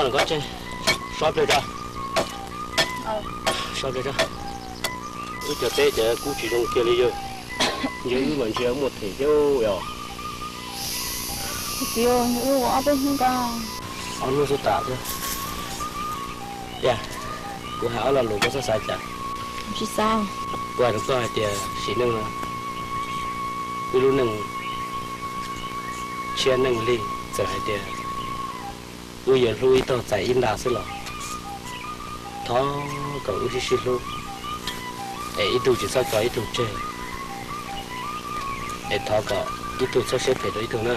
Koj tseg, so pliag tso. So pliag tso. Wb cov teb ces kub tsis zoo kiag li yog. Yog wb mas ntshe muaj them thiab os. Txiv, wb ua ob peb hnub ko. Ob hnub xwb tas thiab. Yog, kuv hais ob lo lus koj txhob xav cas. Tsis xav. Kuv hais rau koj hais tias sim neej no, wb lub neej tshiab neej lig, txawm hais tias wb yuav hlub ib tog txais ib nta xwb los thov kom wb sib sib hlub, es ib tug tsis txhob tso ib tug tseg, es thov kom ib tug txhob siab phem rau ib tug na.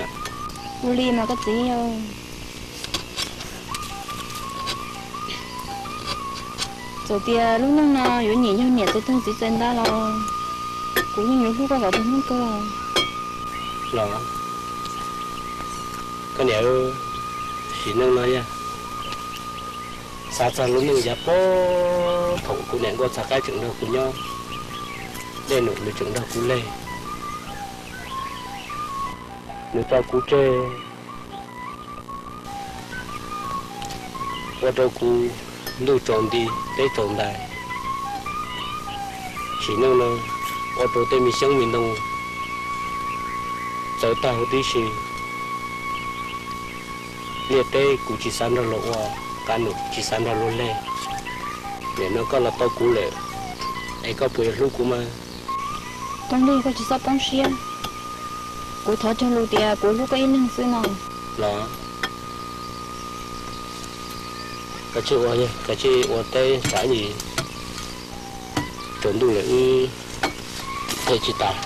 Ua li mas koj txiv. Txawm tias lub neej no yuav nyiam yog niam txais tag txiv txais nta los kuv yeej yuav hlub koj kom tag hnub kawg. Los, koj niam, sim neej no yog xav txog lub neej yav puag thaum kuv niam nkauj txhav qaib tseem nrog kuv nyob, dej num nws tseem nrog kuv leg, nws tso kuv tseg, ua rau kuv ntuj tsaus nti teb tsaus ntais. Sim neej no ua rau tej me xyoob me ntoo txawv tag huv tib si. Liaj teb kuv tsis xav nrog luag ua, qab num tsis xav nrog luag leg. Nim no koj los tau kuv lawm, es koj puas yuav hlub kuv mas? Tooj Lig, koj tsis txhob poob siab. Kuv thov cog lus tias kuv hlub koj ib leeg xwb no. Los, koj tsij ua, koj tsij ua teb tsam ib ntsis tsaus ntuj lawm wb them tsis tas.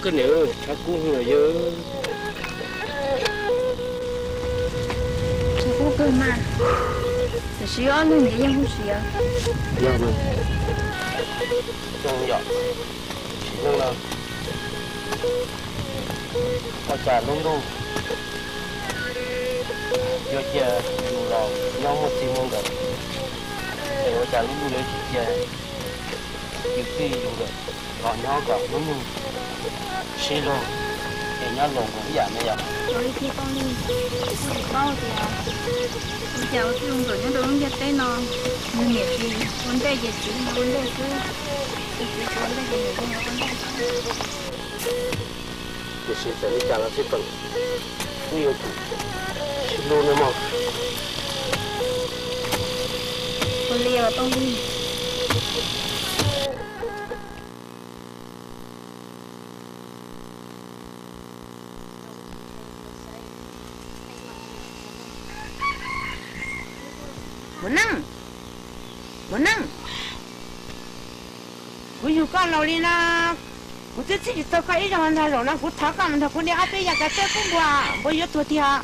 Koj niam, tshav kub heev yog. Tshav kub kawg mas, tiam sis ob leeg ces yeej huv si os. Yog mas, zoo yom, sim neej no ua cas lub ntuj yuav cia yus los nyob muaj txij muaj nkawm, es ua cas lub ntuj yuav tsis cia yus txij yus nkawm los nyob kom hnub nyoog sib luag, es nyob luag nkaus ib yam ne yom. Ua li thiaj paub li, kuv kuj tsis paub tias ua cas ua txij ua nkawm nyob rau lub ntiaj teb no, nws niam tsis ua ntej ces txiv ua ntej xwb, txiv tsis ua ntej ces niam ua ntej. Tiam sis txawm li cas los sib feem, wb yuav tsum sib hlub nawb mog. Ua li os Tooj Lig. Muam Neej, Muam Neej, kuv yug koj laus li no, kuv twb txhij tsis tau koj ib zaug ntag. Zaum no kuv thov koj mus nrog kuv de ob peb yam kav tsawb kub npua, npua yuav tuag tiag.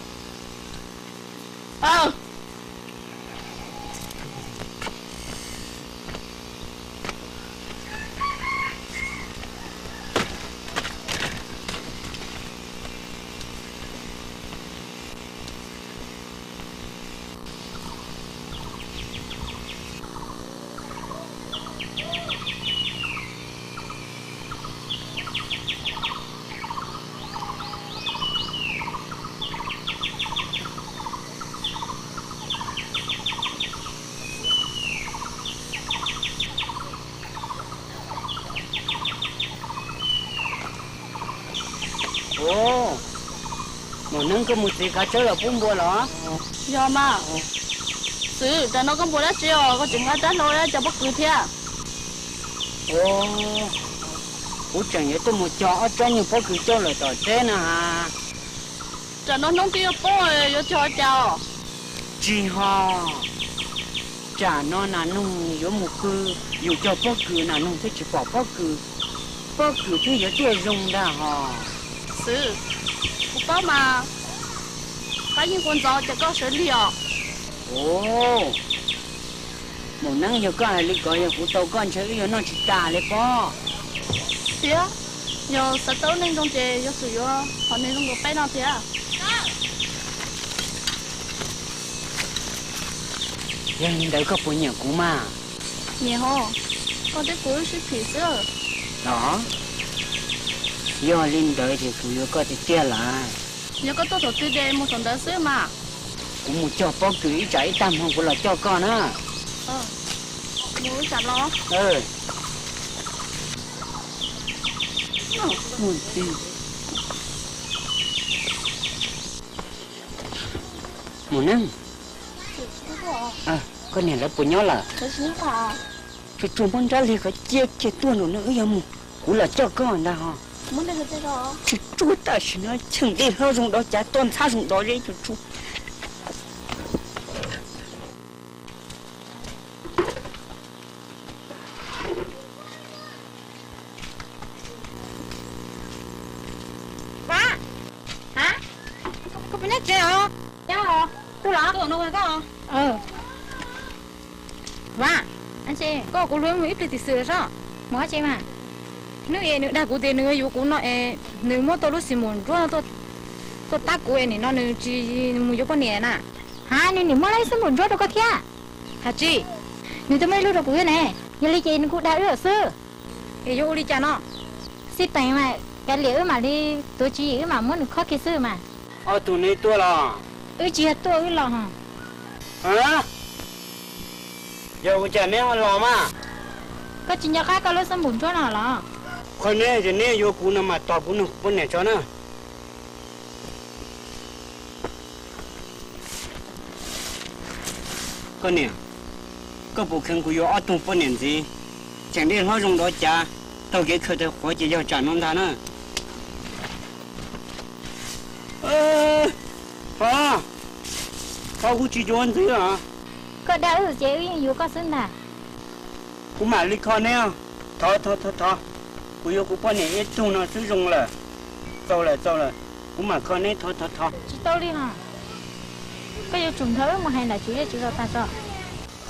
Muam Neej, koj mus txiav kav tsawb los pub npua los? Yog mas. Xwb, tam no koj npua dab tsi os, koj tseem nqa rab hlau dab cov pob kws thiab? Kuv tseem yuav tuaj mus cog ob tsob nyuag pob kws coj lawm tom teb no ha. Tsam no hnub twb yuav poob yuav cog ua cas os? Tsis ho, tsam no nas noog yuav mus pw, yus cog pob kws nas noog thiaj tsis pom pob kws, pob kws thiaj yuav tiaj zoo ntag hos. Xwb, kuv paub mas, qab yeej puas ntxov ces koj sawv lig os. Ua, Maum Neeb, yog koj hais li ko yog kuv tau koj ntshe wb yuav noj tsis tas li pob. Tiag, yog xav tau neeg zoo ces yuav tsum yuav qhov neeg zoo nkaus peb no thiab. Yog li ntawd koj puas nyiam kuv mas? Nyiam hos, koj thiab kuv wb sib phim xwb. Los, yog li ntawd ces kuv yuav koj tiag tiag lawm. Yog koj tuaj thaum twg ces mus thaum ntawd xwb mas. Kuv mus cog pob kws ib tsam ib tag hmo kuv los coj koj na. Mus ib tsam los. Maum Neeb, koj niam lawv puas nyob lawm? Tsuag tsuag muab nrab lig qhov ciab kiag tuaj nraum no wb yuav mus, kuv los coj koj ntag hos. Tsuag tsuag tam sim no cheem dej hlob zoo dov cav toj ntxhab zoo dov zeb tsuag tsuag. Vam, ha, koj puas nyob tsev os? Nyob os, tuaj los? Tuaj no koj. Vam, koj kuv hlub mus ib pliag tim xwm los sob, mus dab tsi mas? Hnub es nws dag kuv tias nws yuav kuv no es nws muab tau lub xim npaum ntsuab no tuaj tab kuv es nim no nws tsis mus yuav poj niam na. Ha, nws nim muab lub xim npaum ntsuab rau koj thiab? Hais tsis, nws twb muaj ib lub rau kuv thiab ne. Yog li ces nws kuj dag wb lawm xwb. Es yuav ua li cas no? Xij peem mas kav liam wb mam li tuav tswv yim wb mam muab nws khob kiag xwb mas. Ob tug neb tuaj los? Wb tsis yog tuaj wb los hos. Yog ua cas neb ho los mas? Koj tsis nco qab koj lub xab npum ntsuab no los? Qhov neb hais tias neb yuav kuv no mas tos kuv nug kuv poj niam tso na. Koj niam, koj puas kheev kuv yuav ob tug poj niam ntxiv, tseem dej hlob zoo dov cav, taug kev khaws tawg quav ces yog tsam no ntag na. Thov, thov kuv tsis yuav ntxiv os. Koj dag wb ces wb yeej yuav koj xwb ntag. Kuv mam li kho neb. Thov, thov, thov, thov, kuv yuav kuv poj niam ib tug no xwb zoo lawm. Txaus lawm, txaus lawm, kuv mam kho neb, thov, thov, thov. Tsis tau li hos. Koj yuav tsum nrog wb mus hais nram tswv zej tswv zos tag tso.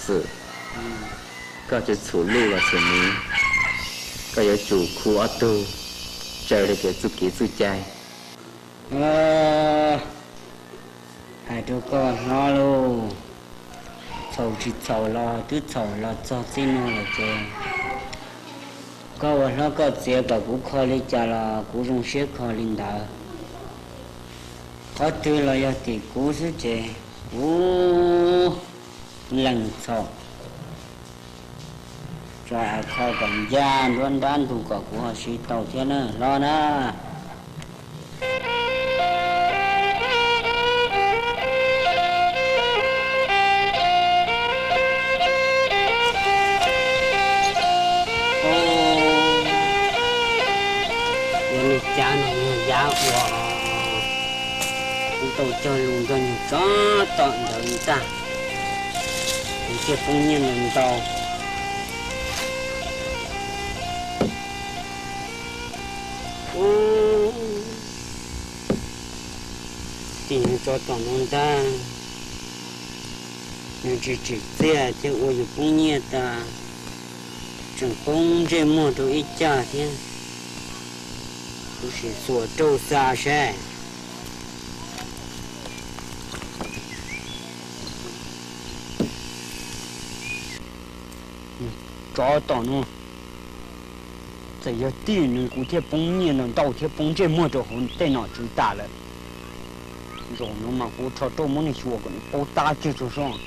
Xwm, koj tsis txhum luj los xwm ni, koj yuav tsum khu ob tug, raws li kev txuj kev txuj cai. Hais rau koj hlob lauj, txhaum tsis txhaum los twb txhaum los txog txij no lawm ces koj ua hlob koj txiav kom kuv kho li cas los kuv zoo siab kho li ntawd. Qhov twg los yog tim kuv xwb ces kuv lees txhaum. Tso av kho kom ncaj nruab nrab ntug kom kuv ho siv tau thiab na hlob na. Yog niag cav no yog yav uas kuv tau cog lus nrog nws tso tom ntawd ntag, nws thiaj poob nyiaj ntau ntau. Tim nws tso tom no ntag, nws tsis tsim txiaj thiab ua yus poob nyiaj tas, tseem poob ntsej muag rau ib cag thiab. Kuv sim xuas rau xa saib. Tsov tom no, txawm yog tim nws kuv thiaj poob nyiaj ntau ntau thiab poob ntsej muag rau hauv tej nom tswv tas lawm. Zaum no mas kuv rho rau muab nws xyuas kom nws paub tab kiag tso soj.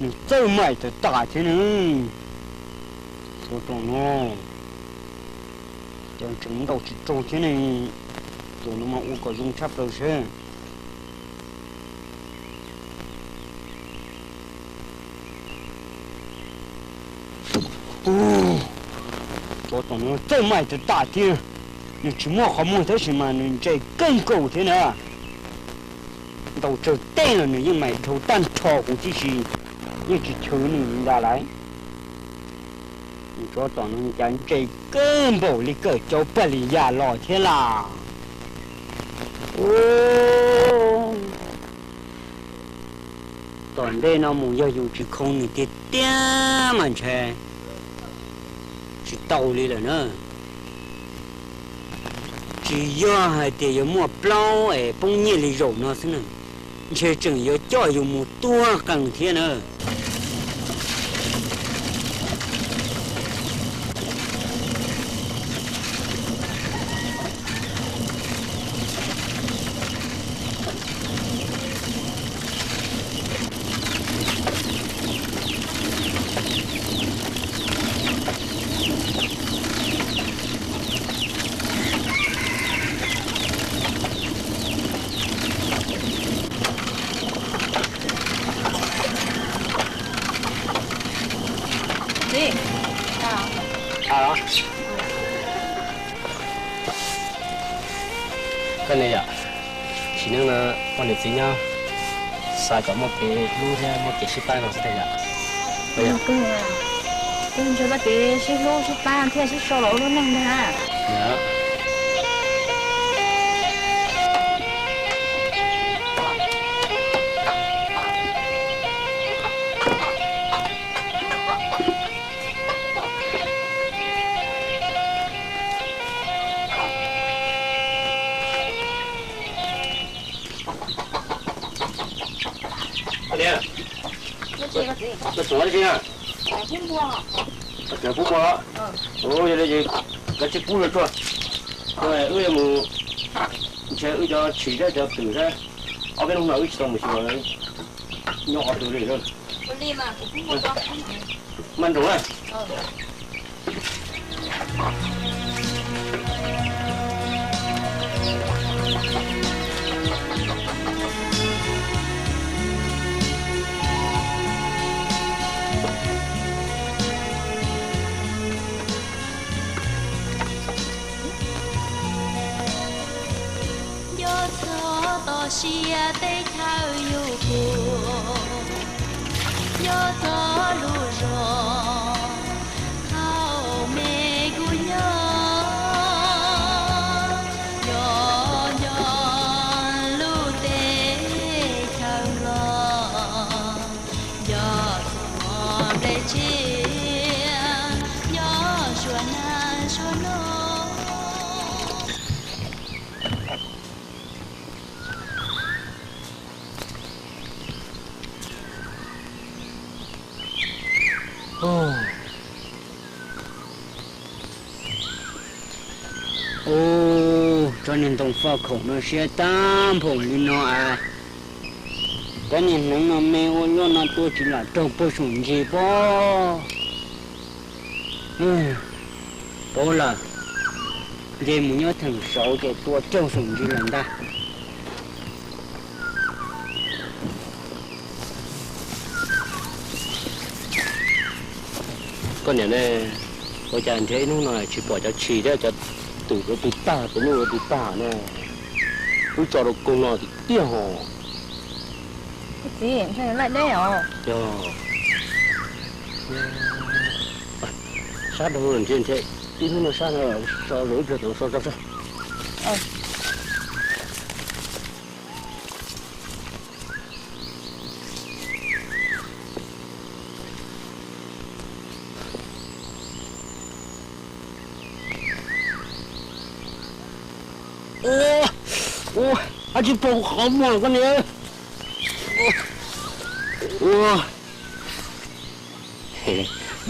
Nws txawj maim tas tas thiab nws. Tus no, cov tseem ntaus tsis raug thiab ne, tus no mas ua kom zoo tshaj plaws seb. Tsov tom no txawj mais tag tas thiab, nws tsis muaj qhov muag tab sis mas nws ntse kawg nkaus thiab na. Ntaus tsawg tej los nws yeej mais dhau tag nrho huv tib si, yeej tsis chwv nws li ntag lauj. Tsov tom no cas ntse kawg npaum li kawm cov paj li yam los thiab las. Tom ntej no mus yog yus tsis khoo nws tiag tiag mas ntshe tsis tau li lawm na. Tsis yog hais tias yuav muaj plaub es poob nyiaj li zaum no xwb na, ntshe tseem yuav coj yus mus tuag qees thiab na. Koj niam yom, sim neej no poj niam txiv nyob, xav kom muaj kev hlub thiab muaj kev sib pab no xwb tiag yom. Tus ntshai pab kev sib hlub sib pab thiaj sib sau los ua lub neej ntag. Koj niam, koj tshuav dab tsi na? Koj tshuav pub npua los? Ua yog li ces kav tsij pub los tsuag. Wb yuav mus, ntshe wb cov tshis thiab cov twm thiab, ob peb hnub no wb tsis tau mus xyuas, nyob qhov twg li na. Maj nroos na. Nco txog toj siab teb chaws yus pug, nco txog lub zos thaum me kuv nyob, nco nco lub teb chaws los, nco txoj nplej tshiab, nco suab nag suab no. Ub, tsob niag ntoo faj khaum no siab tag npaum li no as. Cov niag hneev no me ua luaj no tua tsis lam raug puag saum ntsis pob. Paub lawm, nce mus nyob theem saud ces tua raug saum ntsis lawm ntag. Koj niam ne, ua cas nrhiav ib hnub no tsis pom cov tshis thiab cov twm rau twg tag, cov nyuj rau twg tag na? Wb tso rau koog no tiag tiag hos. Txiv, ntshe laij deb os. Yog. Sab dhau nrhiav nrhiav ib hnub no sab no, so rau ib pliag tau so so so. Ua, ua, ab tsis pom qhov muag koj niam. Ua,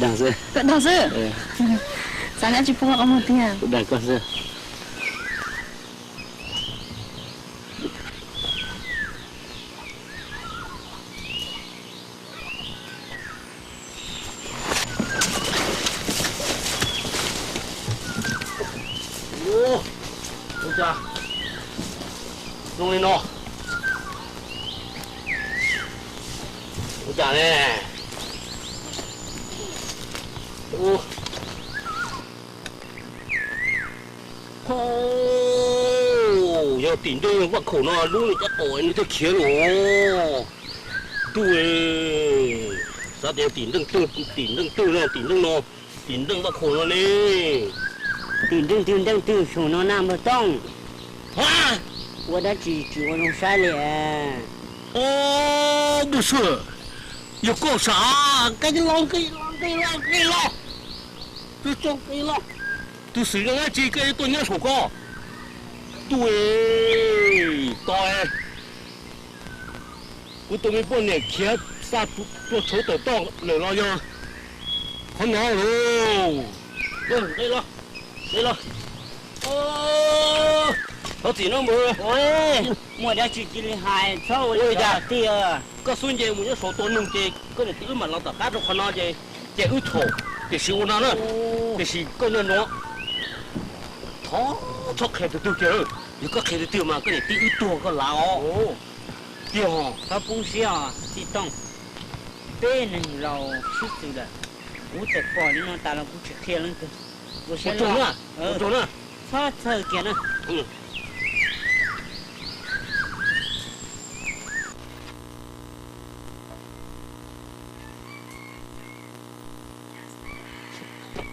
dag xwb. Koj dag xwb. Xav ab tsis pom qhov muag tiag. Dag koj xwb. Zoo li no. Ua cas ne? Ua, yog tim ntej vaj khaum no lub nws cov qaum nws thiaj khiav los. Ntuj, xav tias tim ntej twg, tim ntej twg no, tim ntej no, tim ntej vaj khaum no ne. Tim ntej twg ntej twg saum no na npawg Tooj? Ha, ua dab tsi tsis ua zoo saib li? Ob, npawg Xwm, yog koj sam, nqis los, nqis los, nqis los, nqis los, nqis los. Tus xwm zoo dab tsi koj tuaj nyob saum ko? Ntuj, to, kuv tus me poj niam khiav xa plua tshauv tawm toj lawm los yog qhov no lauj. Nqis los, nqis los. Thov txim nawb npawg. Muaj dab tsi cia li hais, txhob ua li cas tiag. Koj xub nce mus nyob saum tua noog ces koj niam tij wb mam los tom qab rau qhov no ces, ces wb thaum, tiam sis ua no na, tiam sis koj nyob no, thov txhob qhia tus twg kiag, yog koj qhia tus twg mas koj niam tij wb tuag koj lav os. Tiag, txhob poob siab os tij Tooj, peb neeg laus sib txwv lawm, kuv txawm pom li no tas los kuv tsis qhia leej twg. Ua siab loj, txhob txhawj kiag na.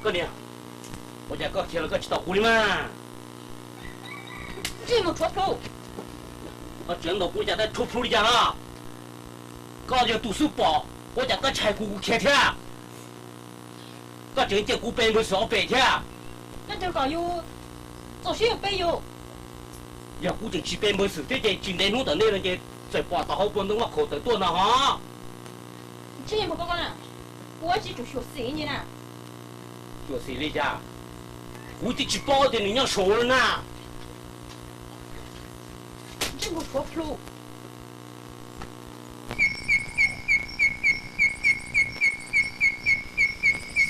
Koj niam, ua cas koj khiav los koj tsis tau kuv li mas? Ntsej muag tshuav plhu. Koj tseem ntaus kuv cas tab tshuav plhu li cas no? Koj yog tus xub pom, ua cas koj tsis hais kuv kuv khiav thiab? Koj tseem cia kuv pe npawg Xwm ob pem thiab. Koj tseem kom yus txaus siab yus pe yus. Yog kuv tseem tsis pe npawg Xwm thiab ces tsis ntev hnub tom ntej no ces txawm pom tom hauv puag ntoo vaj khaum tawm tuaj no ho. Ntsej muag koj na, kuv tsis tsum xyuam xim li na. Xyuam xim li cas? Kuv twb tsis paub tias nws nyob saud no na. Ntsej muag tshuav plhu.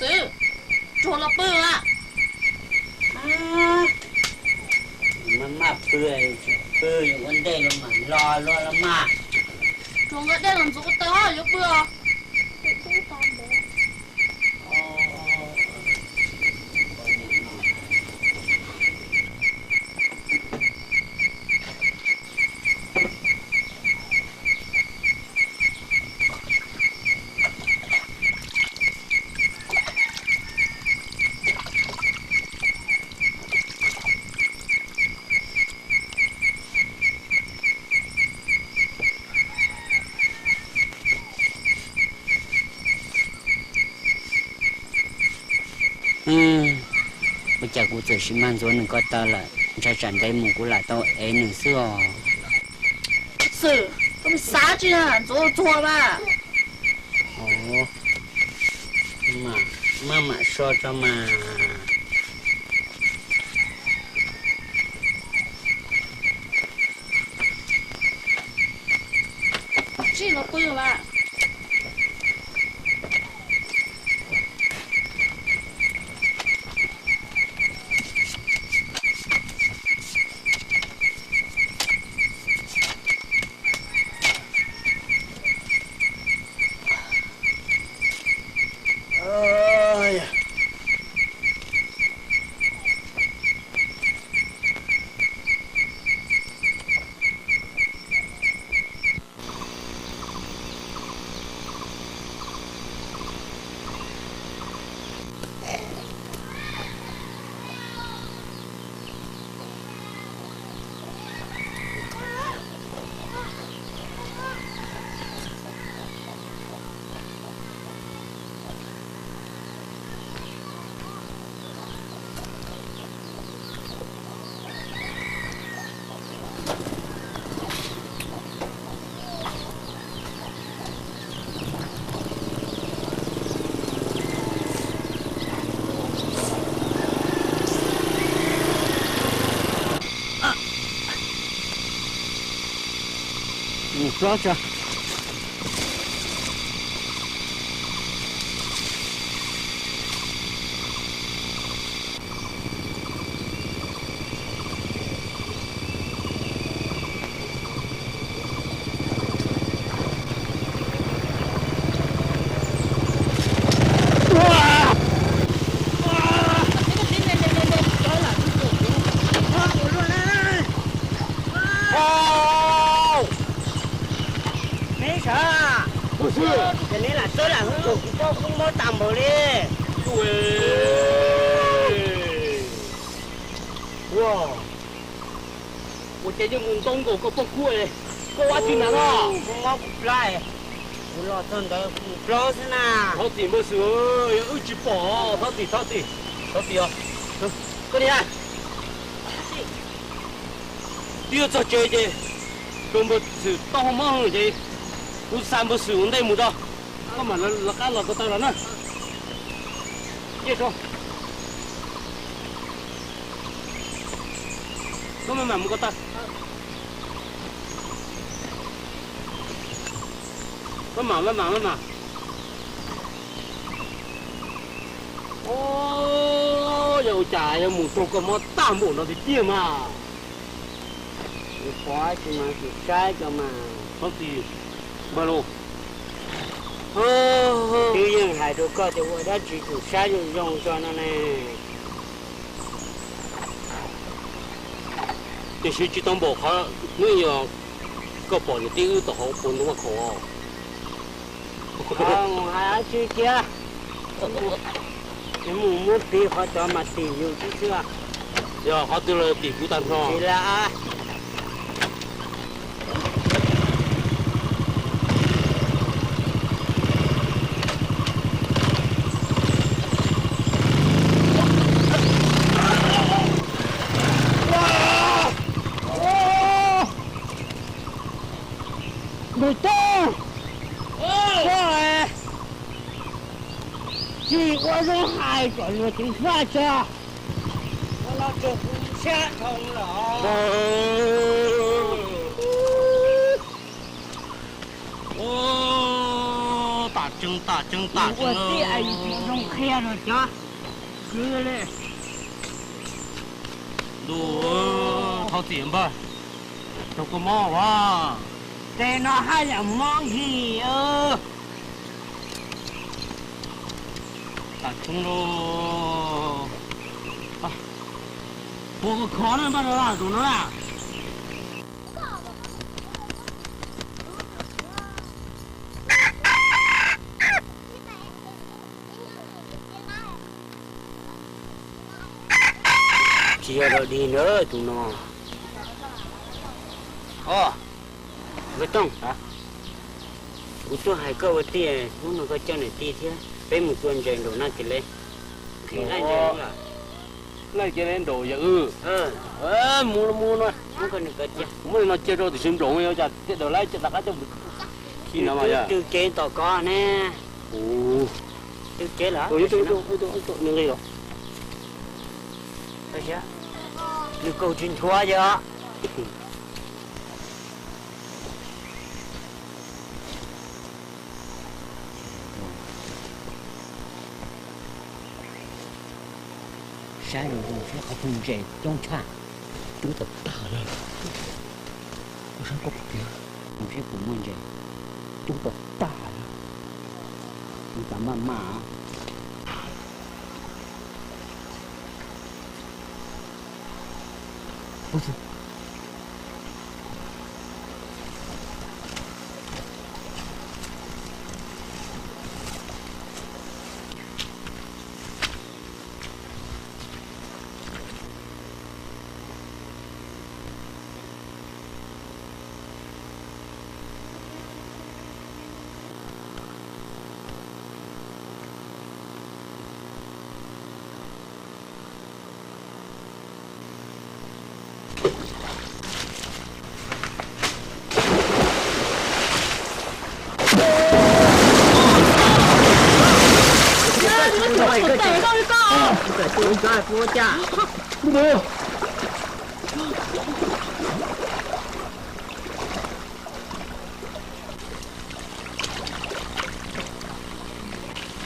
Xwb, tsuag los pw a. Maj maj pw, tsis pw yuav ua ntej los mam los luaj los mas. Tsuag nqa dej los ntxuav taw yuav pw os. Ua cas kuv txawm sim mag ntxuav nws ko taw lawm, ntshai tsam ntev mus kuv lam tau ev nws xwb os. Xwm, koj xav tsi na, ntxuav txuag mas. Maj mam so tso mas. Tsis los pw mas. Mus plob tso. Ces neb lam txawb lam hu nkaus kuv poj kuj mob tag npaum li. Ua, ua cas yeej mus ntoo nkaus koj poj kuj, koj ua dab tsi ntawd no? Mob kuv plab, kuv los txog ntawd kuv mus plaub xwb na. Thov txim npawg Xwm, yog wb tsis pom, thov txim, thov txim, thov txim os. Koj niam, twb yuav txog tsev ces rau npawg Xwm tau mob ces kuv xa npawg Xwm ua ntej mus tso, koj mam lawv qab los ko taw los na. Cia tso. Koj maj mam mus ko taw. Maj mam, maj mam, maj mam. Yog ua cas yog mus raug koj mob tag npaum no tiag tiag mas. Tsis pom tsis mas tsis saib koj mas. Thov txim npawg lauj. Twb yeej hais rau koj tias ua dab tsi tsum saib zoo zoo tso no ne. Tiam sis tsis tau npaum qhov hnub yog koj pom niam tij wb tau hauv puas ntoo vaj khaum. Mus hais dab tsi kiag, mus muab piv qhov cov mas tim yus xwb xwb. Yog qhov twg los tim kuv tag nrho. Tsis lam. Npawg Tooj, koj tsis ua zoo hais kom luag ceev faj tso. Ua no tsuas kuv sab dhau los. Tam tseeb, tam tseeb, tam tseeb. Ua tij es yus tsis zoo qhia rau cov kwv li. Ntuj, thov txim npawg, raug kua mob as. Ces no haj yam mob yig. Tam tseeb lauj. Puas kho na npawg no, tus no na. Tsis yog dog dig ntawd tus no. Os, Nkauj Tooj, kuv tuaj hais koj ua tij, hnub no koj coj niam tij thiab peb mus tua ntses nraum Naj Kiv Leb. Naj Kiv Leb nraum yawm wb. Mus, mus no. Muab li no cia rau tiam sis nploos yog cas thiaj daws laib rov qab coj mus khi no mas yog. Twb kev tom koj ne. Twb kev lawm. Nws kaug tsis nchuav yog. Saib zoo zoo seb qhov twg ntses coob tshaj. Twb tau tag lawm. Koj saib koj pom tiag, mus seb puas muaj ntses. Twb tau tag lawm. Mus tas maj maj.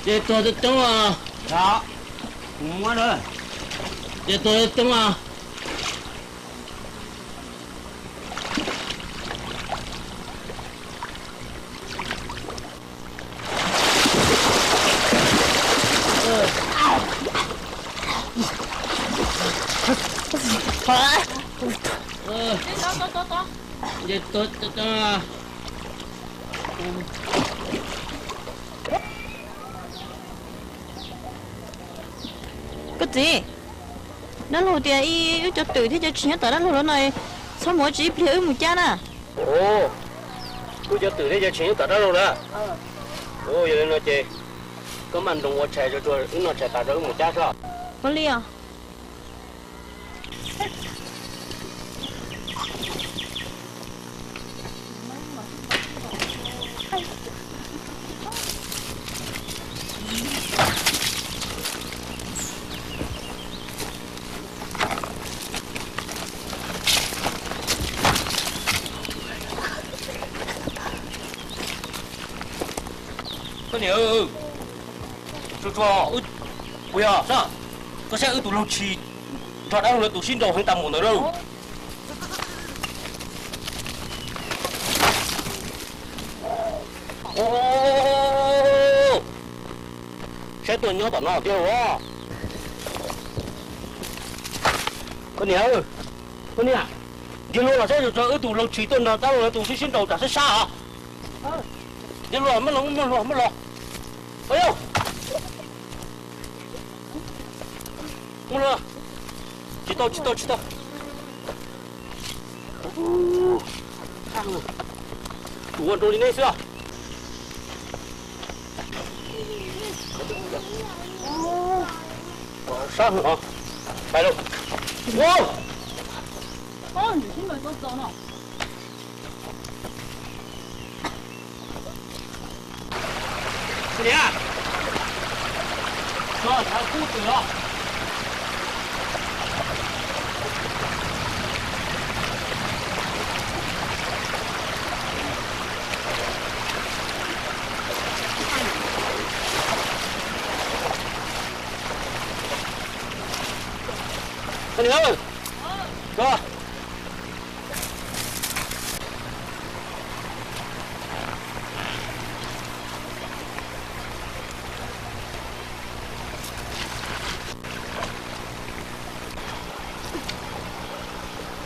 Ces tuag coob coob os. Ces tuag coob coob os. Ces tuag coob coob os. Koj txiv, dab laug tias ib wb cov twm thiab cov tshis nyob tom dab laug lawm no, txhob mus ua tsis ib pliag wb mus cab na. Ua, kuv cov twm thiab cov tshis nyob tom dab laug lawm. Ua, yog li no ces koj maj nroos ua tshais tsuag tsuag, wb noj tshais tas rau wb mus cab soj. Ua li os. Koj niam, tsuag tsuag, puas yog soj? Koj saib wb tus laug tshis nrog dab laug lawv tus sib nraus heev tas mus ntawd lauj. Saib tuaj nyob tom no tiag os. Koj niam, koj niam, nrhiav luag los saib, wb tus laug tshis tuaj nrog dab laug lawv tus sib sib nraus tas sab sab os. Nrhiav luag, muab luag, muab luag, muab luag. Muab luag. Tsis tau, tsis tau, tsis tau. Tus ua nroo li neb xwb. Sab heev os. Pais lauj. Niam, no xav kub twm los. Koj niam,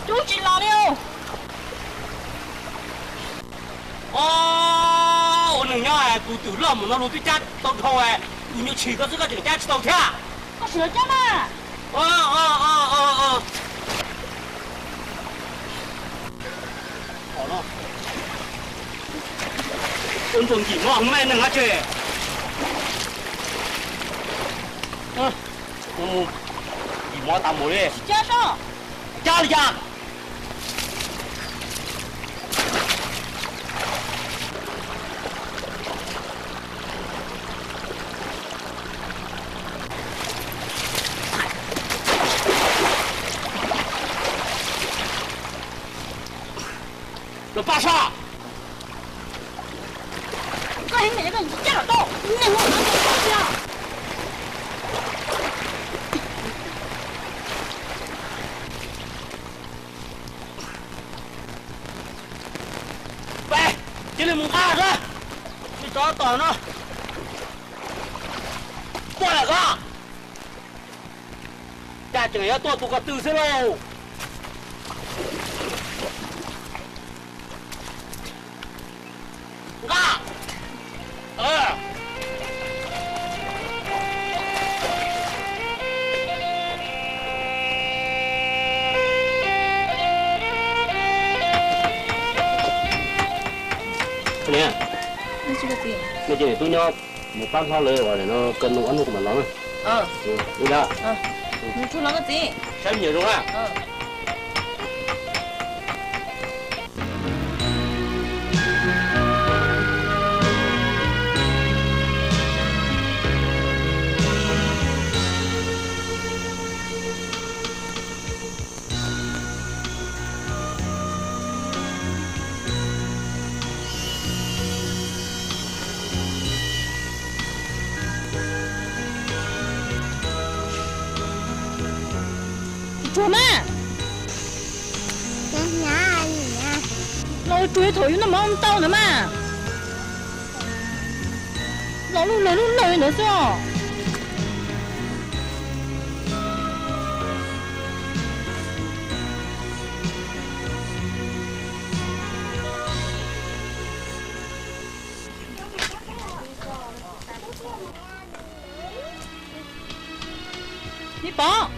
Cub tsis los li. Ua neeg nyob tus twm loj mus no luag twb cab tau dhau, tus nyuag tshis koj xwb koj tseem cab tsis tau thiab. Koj sim los cab mas. Ua ntsuag nkim mov me neeg ab tse. Nkim mov tas mus li. Cab li cas? Los pab sab. Koj heev, koj cab los tau, neeg ua no tiag. Peb cia li mus nqa xwb, tsis tso tom no. Tuaj lawm koj. Cas tseem yuav tuaj tus ko tw xwb lauj. Nqa. Niam, no ces niam tub nyob mus pab hlob lawv uas no kawg ntawm ob hnub kuv mam los na. Ua li, saib me nyuam zoo na. Tsuag mas. Los tsuag thaum yus noj mov ntau ntawd mas. Los lub lawg lub lawg ntawd xwb os. Pov,